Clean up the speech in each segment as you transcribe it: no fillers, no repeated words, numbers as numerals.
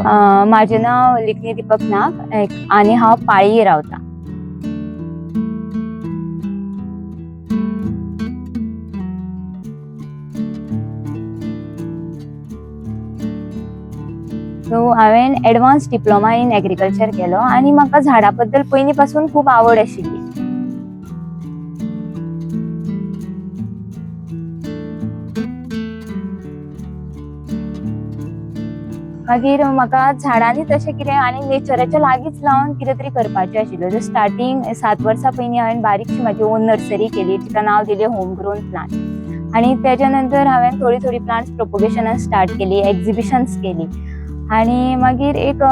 म्हाजें नांव लिखनी दीपक नाग आनी हांव पाळी रावता. सो हांवें एडवान्स डिप्लोमा इन एग्रीकल्चर केलो आनी म्हाका झाडां बद्दल पयलीं पासून खूब आवड आशिल्ली. मागीर म्हाका झाडांनी तशें कितें आनी नेचराच्या लागींच लावन कितें तरी करपाचें आशिल्लें. सो स्टार्टींग 7 वर्सां पयलीं हांवें बारीकशी म्हाजी ओन नर्सरी केली, तिका नांव दिलें होम ग्रोन प्लांट. आनी तेच्या नंतर हांवें थोडी थोडी प्लांट्स प्रोपोगेशनां स्टार्ट केली, एग्जिबिशन्स केली. आनी मागीर एक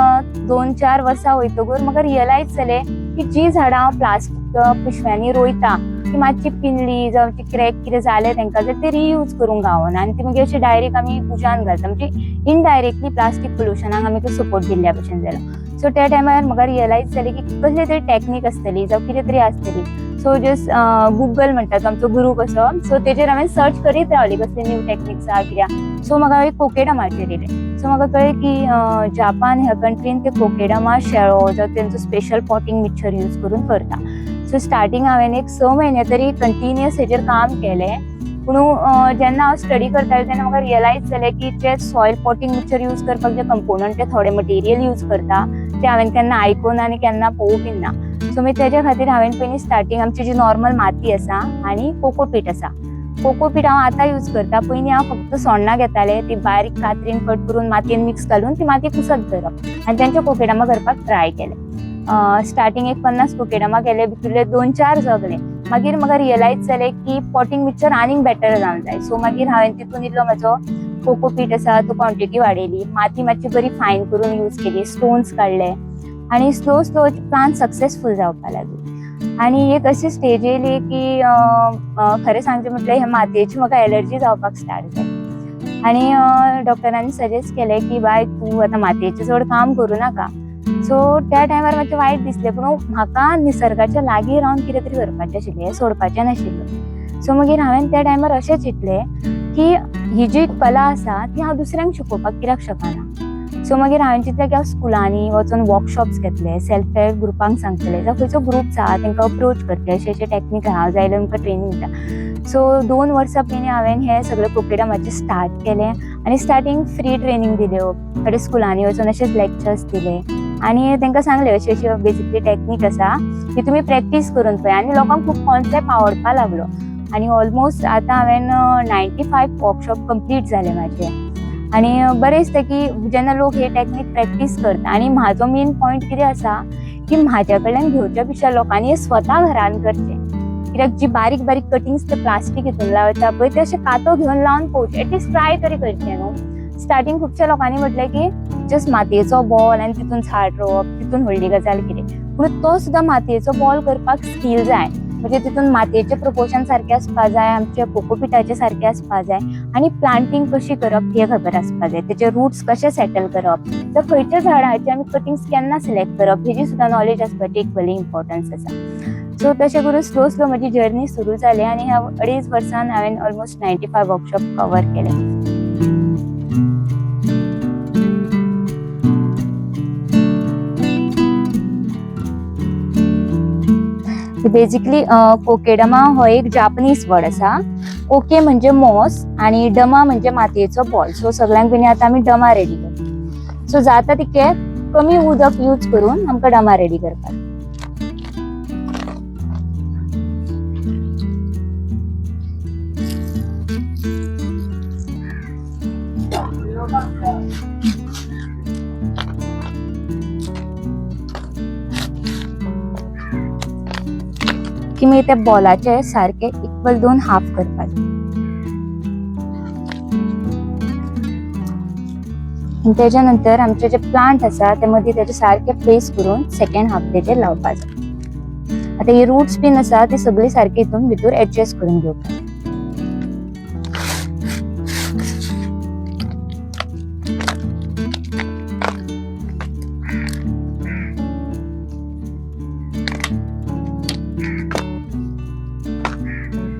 2-4 वर्सां वयतकूच म्हाका रियलायज जालें की जी झाडां हांव प्लास्टीक पिशव्यांनी रोयता ती मातशी पिनली जावं ती क्रॅक कितें जालें तांकां जाल्यार ते रियूज करूंक गावना आनी ती मागीर अशें डायरेक्ट आमी उज्यान घालता, म्हणजे इनडायरेक्टली प्लास्टीक पोल्युशनाक आमी सपोर्ट दिल्ल्या भशेन जालो. सो त्या टायमार म्हाका रियलायज जालें की कसली तरी टॅक्नीक आसतली जावं कितें तरी आसतली. सो जस्ट गुगल म्हणटा तो आमचो गुरू कसो, सो तेजेर हांवें सर्च करीत रावली कसली न्यू टॅक्निक्स आहा कित्याक. सो म्हाका एक कोकेडमाचेर येयलें. सो म्हाका कळ्ळें की जापान ह्या कंट्रीन ते कोकेडमा शेळो जावं तेंचो स्पेशल पॉटींग मिक्सचर यूज करून करता. सो स्टार्टींग हांवें एक 6 म्हयने तरी कंटिन्युअस हेजेर काम केलें. पूण जेन्ना हांव स्टडी करतालें तेन्ना म्हाका रियलायज जालें की जे सॉयल पॉटींग मिक्सचर यूज करपाक जे कंपोनंट ते थोडे मटेरियल यूज करता ते हांवें केन्ना आयकून आनी केन्ना पळोवंक बीन ना. सो मागीर तेज्या खातीर हांवें पयलीं स्टार्टींग आमची जी नॉर्मल माती आसा आनी कोकोपीट आसा, कोकोपीट हांव आतां यूज करता. पयलीं हांव फक्त सोण्णां घेतालें, ती बारीक कातरीन कट करून मातयेन मिक्स घालून ती माती कुसत दवरप आनी तेंच्या कोकेडामा करपाक ट्राय केलें. स्टार्टींग एक 50 कोकेडामा केले, भितरले 2-4 जगले. मागीर म्हाका रियलायज जालें की पॉटींग मिक्सचर आनीक बेटर जावंक जाय. सो मागीर हांवें तितून इल्लो म्हाजो कोकोपीट आसा तो क्वॉन्टिटी वाडयली, माती मातशी बरी फायन करून यूज केली, स्टोन्स काडले आनी स्लो स्लो प्लांट सक्सेसफूल जावपाक लागली. आनी एक अशी स्टेज येयली की खरें सांगचें म्हटल्यार ह्या मातयेची म्हाका एलर्जी जावपाक स्टार्ट जाली. आनी डॉक्टरांनी सजेस्ट केलें की बाय तूं आतां मातयेचें चड काम करूं नाका. सो त्या टायमार मातशें वायट दिसलें, पूण म्हाका निसर्गाच्या लागीं रावन कितें तरी करपाचें आशिल्लें, हें सोडपाचें नाशिल्लें. सो मागीर हांवें त्या टायमार अशें चिंतलें की ही जी कला आसा ती हांव दुसऱ्यांक शिकोवपाक कित्याक शकना. सो मागीर हांवें चिंतलें की हांव स्कुलांनी वचून वर्कशॉप्स घेतले, सेल्फ हेल्प ग्रुपांक सांगतलें, जावं खंयचो ग्रुप आसा तांकां अप्रोच करतलें, अशें अशें टॅक्नीक हांव जाय जाल्यार तुमकां ट्रेनींग दिता. सो 2 वर्सां पयलीं हांवें हें सगळें कोकेडमाचें स्टार्ट केलें आनी स्टार्टींग फ्री ट्रेनींग दिल्यो, थोडे स्कुलांनी वचून अशेंच लेक्चर्स दिले आनी तांकां सांगलें अशी अशी बेसिकली टॅक्नीक आसा ती तुमी प्रॅक्टीस करून पळय. आनी लोकांक खूब कॉन्सेप्ट आवडपाक लागलो आनी ऑलमोस्ट आतां हांवें 95 वर्कशॉप कंप्लीट जाले म्हाजे. आनी बरें दिसता की जेन्ना लोक हे टॅक्नीक प्रॅक्टीस करता. आनी म्हाजो मेन पॉयंट कितें आसा की म्हाज्या कडल्यान घेवच्या पेक्षा लोकांनी हें स्वता घरान करचें, कित्याक जी बारीक बारीक कटिंग्स ते प्लास्टीक हितून लायता पळय ते अशें कातो घेवन लावन पळोवचें, एटलिस्ट ट्राय तरी करचें न्हू. स्टार्टींग खुबश्या लोकांनी म्हटलें की जस्ट मातयेचो बॉल आनी तितून झाड रोवप, तितून व्हडली गजाल कितें, पूण तो सुद्दां मातयेचो बॉल करपाक स्कील जाय, म्हणजे तितून मातयेचे प्रोपोर्शन सारकें आसपा जाय, आमचे कोकोपिटाचे सारकें आसपा जाय आनी प्लांटींग कशी करप हें खबर आसपा जाय, तेचे रुट्स कशे सेटल करप, तर खंयच्या झाडाचे आमी कटिंग्स केन्ना सिलेक्ट करप हेजी सुद्दां नॉलेज आसपाची इक्वली इम्पॉर्टन्स आसा. सो तशें करून स्लो स्लो म्हजी जर्नी सुरू जाली आनी ह्या 2.5 वर्सान हांवें ऑलमोस्ट 95 वर्कशॉप कवर केले. बेसिकली कोकेडमा हो एक जापनीज वर्ड आसा. कोके म्हणजे मॉस आनी डमा म्हणजे मातयेचो बॉल. सो सगळ्यांक पयलीं आतां आमी डमा रेडी करता. सो जाता तितकें कमी उदक यूज करून आमकां डमा रेडी करपाक. की मागीर त्या बॉलाचे सारके इक्वल 2 हाफ करपाक. तेच्या नंतर आमचे जे प्लांट आसा ते मदीं तेजे सारके प्लेस करून सेकेंड हाफ तेजेर लावपाक जाय. आतां ही रुट्स बीन आसा ती सगळी सारकी हितून भितर एडजस्ट करून घेवपाक.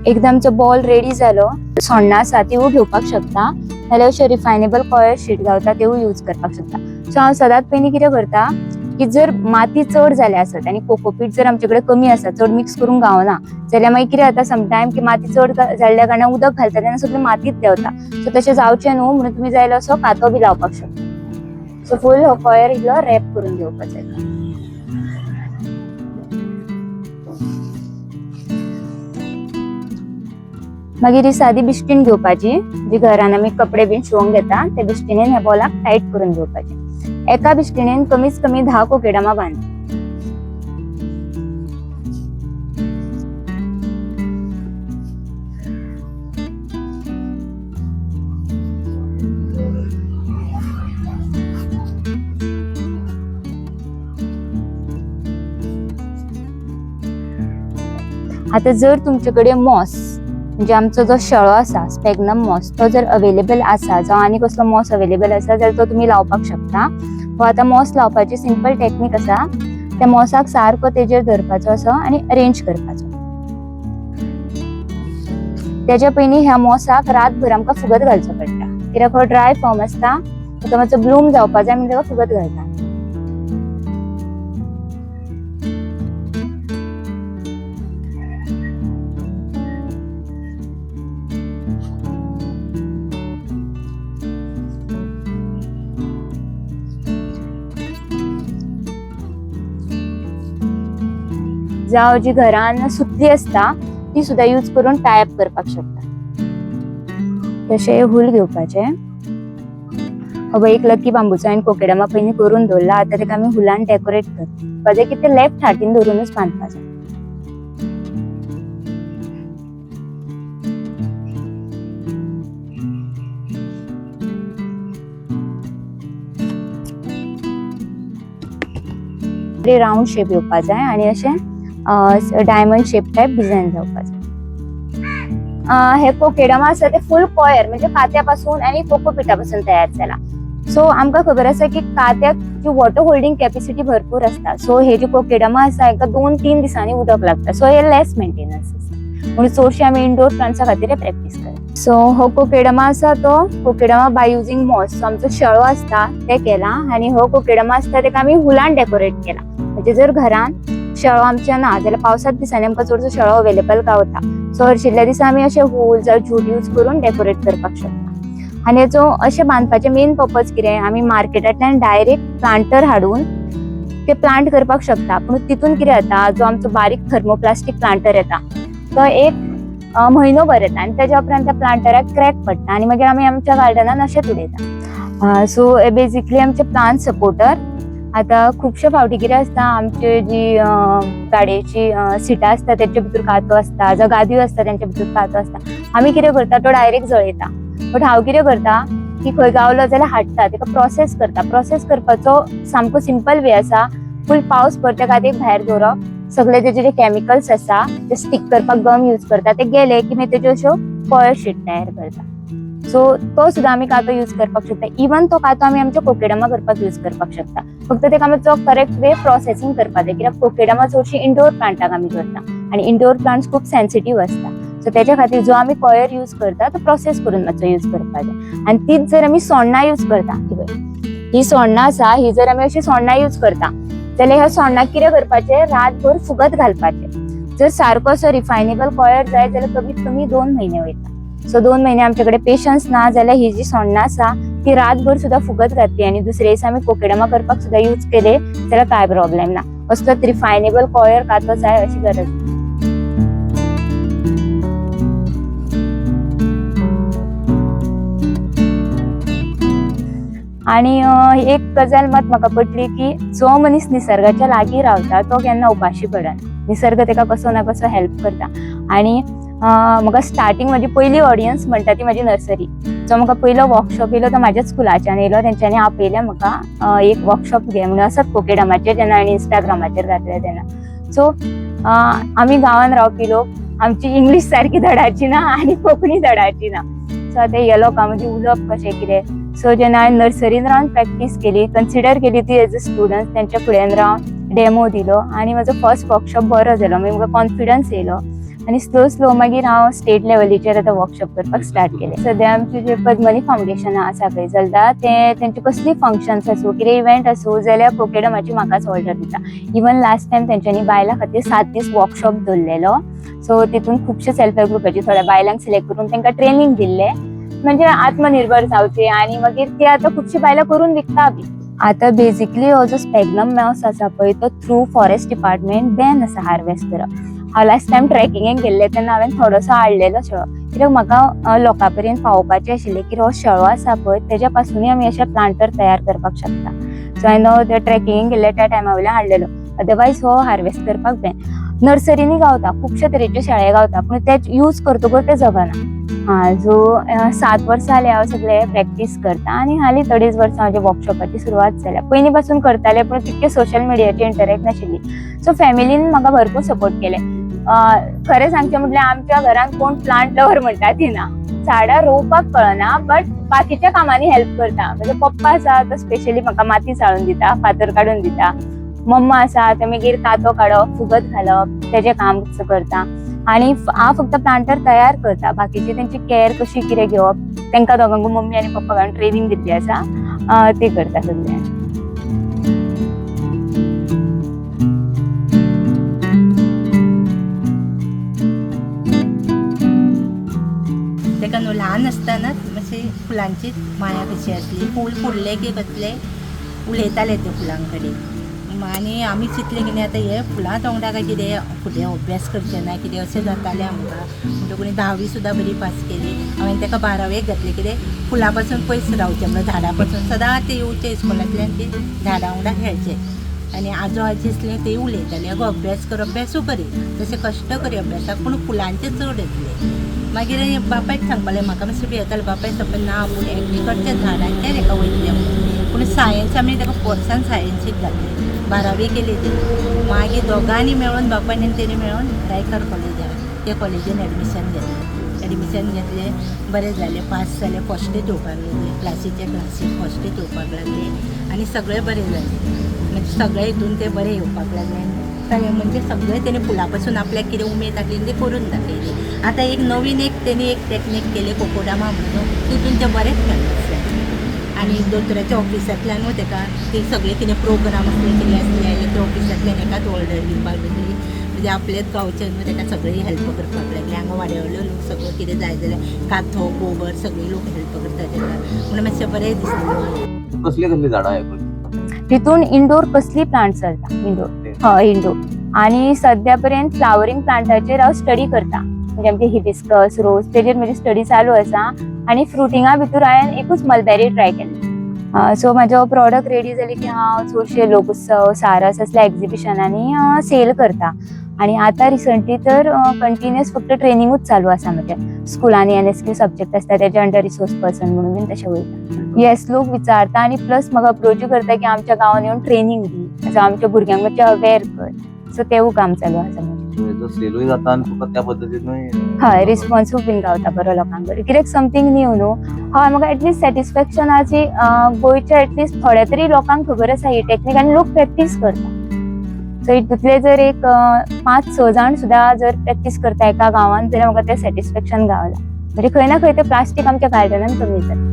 एकदां आमचो बॉल रेडी जालो, सोण्णां आसा तिवूय घेवपाक शकता, नाल्यार अशें रिफायनेबल कॉयर शीट गावता तेवूय यूज करपाक शकता. सो हांव सदांच पयलीं कितें करता की जर माती चड जाल्या आसत आनी कोकोपीट जर आमचे कडेन कमी आसा, चड मिक्स करूंक गावना जाल्यार मागीर कितें जाता समटायम की माती चड जाल्ल्या कारणान उदक घालता तेन्ना सगळी मातीच देंवता. सो तशें जावचें न्हू म्हणून तुमी जाय असो कातो बी लावपाक शकता. सो फूल हो कॉयर इल्लो रॅप करून घेवपाचो हेका. मागीर ही सादी बिश्टीन घेवपाची, जी घरान आमी कपडे बीन शिवोंक घेता त्या बिश्टीणेन ह्या बॉलाक टायट करून घेवपाचे. एका बिश्टीणेन कमीत कमी 10 कोकेडामा बांद. आता जर तुमचे कडेन मॉस म्हणजे आमचो जो शेळो आसा स्पॅग्नम मॉस तो जर अवेलेबल आसा जावं आनी कसलो मॉस अवेलेबल आसा जाल्यार तो तुमी लावपाक शकता. हो आतां मॉस लावपाची सिंपल टेक्नीक आसा. त्या मॉसाक सारको तेजेर धरपाचो असो आनी अरेंज करपाचो. तेज्या पयलीं ह्या मॉसाक रातभर आमकां फुगत घालचो पडटा, कित्याक हो ड्राय फॉर्म आसता, तो मातसो ब्लूम जावपा जाय म्हणून तेका फुगत घालता. जावं जी घरान सुतली आसता ती सुद्दां यूज करून टाय अप करपाक शकता. तशें हूल घेवपाचें. हो पळय एक लकी बांबूचो हांवें कोकेडामा पयलीं करून दवरला, आतां तेका आमी हुलान डेकोरेट करता. जाय की ते लेफ्ट हातीन धरूनच बांदपाचें. रावंड शेप येवपा जाय आनी अशें डायमंड शेप टायप डिझायन जावपा जाय. हे कोकेडामा आसा ते फूल कॉयर म्हणजे कात्या पासून आनी कोकोपिटा पासून तयार जाला. सो आमकां खबर आसा की कात्याक जी वॉटर होल्डिंग कॅपेसिटी भरपूर आसता. सो हे जे कोकेडामा आसा हेका 2-3 दिसांनी उदक लागता. सो हे लेस मेंटेनन्स आसा म्हणून चडशे आमी इंडोर प्लांट्सा खातीर हे प्रॅक्टीस करता. सो हो कोकेडामा आसा तो कोकेडामा बाय युजींग मॉस, सो आमचो शेळो आसता ते केला आनी हो कोकेडामा आसता तेका आमी हुलान डेकोरेट केला. म्हणजे जर घरान शेळो आमच्या ना जाल्यार पावसात दिसांनी आमकां चडसो शेळो अवेलेबल गावता. सो हरशिल्ल्या दिसा आमी अशे हूल जावं जूट यूज करून डेकोरेट करपाक शकता. आनी हेचो अशें बांदपाचें मेन पर्पज कितें, आमी मार्केटांतल्यान डायरेक्ट प्लांटर हाडून ते प्लांट करपाक शकता. पूण तितून कितें जाता, जो आमचो बारीक थर्मोप्लास्टीक प्लांटर येता तो एक म्हयनो भर येता आनी तेज्या उपरांत त्या प्लांटराक क्रॅक पडटा आनी मागीर आमी आमच्या गार्डनान अशेंच उडयता. सो बेजिकली आमचे प्लांट सपोर्टर. आतां खुबशे फावटी कितें आसता, आमचे जी गाडयेची सिटां आसता तेचे भितर कातो आसता, जावं गादयो आसता तेंच्या भितर कातो आसता. आमी कितें करता, तो डायरेक्ट जळयता. बट हांव कितें करता की खंय गावलो जाल्यार हाडटा, तेका प्रोसेस करता. प्रोसेस करपाचो सामको सिंपल वे आसा, फूल पावस भर त्या गादयेक भायर दवरप, सगळे तेजे जे केमिकल्स आसा ते स्टीक करपाक गम यूज करता ते गेले की मागीर तेज्यो अश्यो कॉयर शीट तयार करता. सो तो सुद्दां आमी कातो यूज करपाक शकता. इवन तो कातो आमी आमच्या कोकेडामा करपाक यूज करपाक शकता. फक्त तेका मातसो करेक्ट वे प्रोसेसींग करपाक जाय, कित्याक कोकेडामा चडशी इंडोर प्लांटाक आमी करता आनी इंडोर प्लांट्स खूब सेन्सिटीव आसता. सो तेच्या खातीर जो आमी कॉयर यूज करता तो प्रोसेस करून मातसो यूज करपाक जाय. आनी तीच जर आमी सोण्णां यूज करता, ही पळय ही सोण्णां आसा, ही जर आमी अशी सोण्णां यूज करता जाल्यार ह्या सोण्णाक कितें करपाचें, रातभर फुगत घालपाचें. जर सारको असो रिफायनेबल कॉयर जाय जाल्यार कमीत कमी 2 म्हयने वयता. सो 2 म्हयने आमचे कडेन पेशन्स ना जाल्यार ही जी सोण्णां आसा ती रातभर सुद्दां फुगत घातली आनी दुसरे दिसा आमी कोकेडामा करपाक सुद्दां यूज केले जाल्यार कांय प्रॉब्लेम ना. असलोच रिफायनेबल कॉयर कातो जाय अशी गरज ना. आनी एक गजाल मात म्हाका पटली की जो मनीस निसर्गाच्या लागीं रावता तो केन्ना उपाशी पडना. निसर्ग तेका कसो ना कसो हेल्प करता. आनी म्हाका स्टार्टींग म्हजी पयली ऑडियन्स म्हणटा ती म्हजी नर्सरी. जो म्हाका पयलो वर्कशॉप येयलो तो म्हाज्याच स्कुलाच्यान येयलो. तेंच्यांनी आपयलें म्हाका एक वर्कशॉप घे म्हणून असोच कोकेडामाचेर, जेन्ना हांवें इंस्टाग्रामाचेर घातलें तेन्ना. सो आमी गांवान रावपी लोक, आमची इंग्लीश सारकी धडाची ना आनी कोंकणी धडाची ना. सो आतां ह्या लोकां मदीं उलोवप कशें कितें. सो जेन्ना हांवें नर्सरीन रावन प्रॅक्टीस केली, कन्सिडर केली ती एज अ स्टुडंट, तेंच्या फुड्यान रावन डेमो दिलो आनी म्हजो फर्स्ट वर्कशॉप बरो जालो. मागीर म्हाका कॉन्फिडन्स येयलो. आनी स्लो स्लो मागीर हांव स्टेट लेवलीचेर आतां वर्कशॉप करपाक स्टार्ट केलें. सद्या आमचें जें पद्मनी फावंडेशन आसा पळय चलता, तें तेंचे कसली फंक्शन्स आसूं, कितें इव्हेंट आसूं जाल्यार कोकेडमाची म्हाकाच ऑर्डर दिता. इवन लास्ट टायम तेंच्यांनी बायलां खातीर 7 दीस वर्कशॉप दवरलेलो. सो तितून खुबशे सेल्फ हेल्प ग्रुपाचे थोड्या बायलांक सिलेक्ट करून तांकां ट्रेनींग दिल्लें, म्हणजे आत्मनिर्भर जावचे. आनी मागीर ते आतां खुबशी बायलां करून विकता बी. आतां बेजिकली हो जो स्पेग्नम मॉस आसा पळय तो थ्रू फॉरेस्ट डिपार्टमेंट बॅन आसा हार्वेस्ट करप. हांव लास्ट टायम ट्रेकिंगेक गेल्लें तेन्ना हांवें थोडोसो हाडलेलो शेळो, कित्याक म्हाका लोकां पर्यंत पावोवपाचें आशिल्लें की हो शेळो आसा पळय तेज्या पासुनूय आमी अशे प्लांटर तयार करपाक शकता. सो हांवें ते ट्रेकिंगेक गेल्ले त्या टायमा वयल्यान हाडलेलो. अदरवायज हो हार्वेस्ट करपाक बॅन. नर्सरींनी गावता, खुबशे तरेचे शेळे गावता, पूण ते यूज करतकच ते जगना. हां, सो 7 वर्सां जाली हांव सगळे प्रॅक्टीस करता आनी हालींच 2.5 वर्सां म्हज्या वर्कशॉपाची सुरवात जाल्या. पयलीं पासून करतालें पूण तितकें सोशल मिडियाचेर इंटरेक्ट नाशिल्ली. सो फॅमिलीन म्हाका भरपूर सपोर्ट केले. खरें सांगचें म्हटल्यार आमच्या घरान कोण प्लांट लवर म्हणटा ती ना, झाडां रोवपाक कळना बट बाकीच्या कामांनी हेल्प करता. म्हणजे पप्पा आसा तो स्पेशली म्हाका माती चाळून दिता, फातर काडून दिता. मम्मा आसा ते मागीर कातो काडप, फुगत घालप तेजें काम करता. आनी हांव फक्त प्लांटर तयार करता, बाकीची तेंची केअर कशी कितें घेवप तेंकां दोगांकूय मम्मी आनी पप्पाक हांवें ट्रेनींग दिल्ली आसा, ती करता सगळें. ताका न्हू ल्हान आसतनाच मातशी फुलांची माया कशी आसली. फूल फुडलें की कसलें उलयताले ते फुलां कडेन. आनी आमी चिंतलें कितें आतां हे फुलां तोंडा काय कितें फुडें अभ्यास करचें ना कितें अशें जातालें आमकां. म्हणटकूच 10वी सुद्दां बरी पास केली हांवें. ताका 12वेक घातलें कितें फुलां पासून पयस रावचें म्हणून, झाडां पासून. सदां ते येवचें इस्कॉलांतल्यान ती झाडां वांगडा खेळचें. आनी आजो आजी आसलें तेय उलयताले, अगो अभ्यास कर, अभ्यासूय करी, तशें कश्ट करी अभ्यासाक, पूण फुलांचें चड येतलें. मागीर बापायक सांगपालें, म्हाका मातशें भियेतालें. बापायक सांगपालें ना आपूण एग्रीकल्चर झाडांचेर हेका वयतलें म्हणून. पूण सायन्स आमी ताका फोर्सान सायन्सीक घातलें. 12वी केली तेणी. मागीर दोगांनी मेळून, बापायन आनी तेणी मेळून रायकर कॉलेज आहा त्या कॉलेजीन एडमिशन घेतलें. एडमिशन घेतलें, बरें जालें, पास जालें. फस्टूच येवपाक लागलें क्लासीच्या क्लासीक, फस्टूच येवपाक लागलें आनी सगळें बरें जालें. म्हणजे सगळें हितून तें बरें येवपाक लागलें. म्हणजे सगळें तेणी फुलां पासून आपल्याक कितें उमेद आसली ती करून दाखयली. आतां एक नवीन एक तेणी एक टॅक्नीक केली कोकोडामा म्हणून, तितून तें बरेंच फेमस जालें. आनी दोतोराच्या ऑफिसांतल्यानूय ताका ती सगळें कितें प्रोग्राम आसले कितें आसले जाल्यार ते ऑफिसांतल्यान एकाच ऑर्डर दिवपाक लागली. म्हणजे आपलेच गांवचे न्हू, ताका सगळी हेल्प करपाक लागली. हांगा वाड्या वयलो लोक सगळो कितें जाय जाल्यार काथो गोबर सगळे लोक हेल्प करता ताका, म्हणून मातशें बरें दिसता. कसली कसली झाडां हे करून? तितून इंडोर कसली प्लांट चलता, इंडोर, हय इंडोर. आनी सद्या पर्यंत फ्लावरींग प्लांटाचेर हांव स्टडी करता, म्हणजे आमचे हिबिस्कस, रोज, तेजेर म्हजी स्टडी चालू आसा. आनी फ्रुटिंगा भितर हांवें एकूच मलबेरी ट्राय केल्लें. सो म्हाजो प्रोडक्ट रेडी जाली की हांव चडशे लोकोत्सव, सारस असल्या एग्जिबिशनांनी सेल करता. आनी आतां रिसंटली तर कंटिन्युअस फक्त ट्रेनिंगूच चालू आसा म्हजें. स्कुलांनी एनएसक्यू सब्जेक्ट आसता तेज्या अंडर रिसोर्स पर्सन म्हणून बीन तशें वयता. येस, लोक विचारता आनी प्लस म्हाका अप्रोचूय करता की आमच्या गांवान येवन ट्रेनींग दी, सो आमच्या भुरग्यांक मातशें अवेर कर. सो तेवूय काम चालू आसा म्हजें. हेजो सेलूय जाता आनी तुका त्या पद्दतीनूय हय, रिस्पॉन्सूय बीन गावता बरो लोकांक कडेन, कित्याक समथींग न्यू न्हू. हय, म्हाका एटलिस्ट सॅटिस्फॅक्शनाची गोंयच्या एटलिस्ट थोड्या तरी लोकांक खबर आसा ही टॅक्नीक आनी लोक प्रॅक्टीस करता. सो हितूंतले जर एक 5-6 जाण सुद्दां जर प्रॅक्टीस करता एका गांवान जाल्यार म्हाका तें सॅटिस्फॅक्शन गावलां. म्हणजे खंय ना खंय तें प्लास्टीक आमच्या गार्डनान कमी जाता.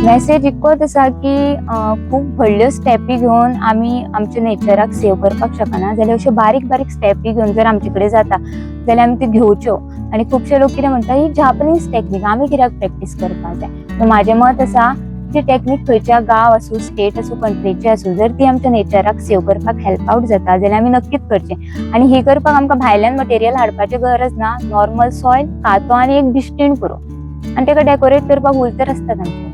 मॅसेज इतकोच आसा की खूब व्हडल्यो स्टेपी घेवन आमी आमच्या नेचराक सेव करपाक शकना जाल्यार अश्यो बारीक बारीक स्टेपी घेवन जर आमचे कडेन जाता जाल्यार आमी त्यो घेवच्यो. आनी खुबशे लोक कितें म्हणटा, ही जापनीज टॅक्नीक आमी कित्याक प्रॅक्टीस करपाक जाय. पूण म्हाजें मत आसा ती टॅक्नीक खंयच्या गांव आसूं, स्टेट आसूं, कंट्रीची आसूं, जर ती आमच्या नेचराक सेव करपाक हेल्प आवट जाता जाल्यार आमी नक्कीच करचें. आनी ही करपाक आमकां भायल्यान मटेरियल हाडपाची गरज ना. नॉर्मल सॉयल, कातो आनी एक बिश्टीण पुरो, आनी ताका डेकोरेट करपाक वूल तर आसतात आमचे.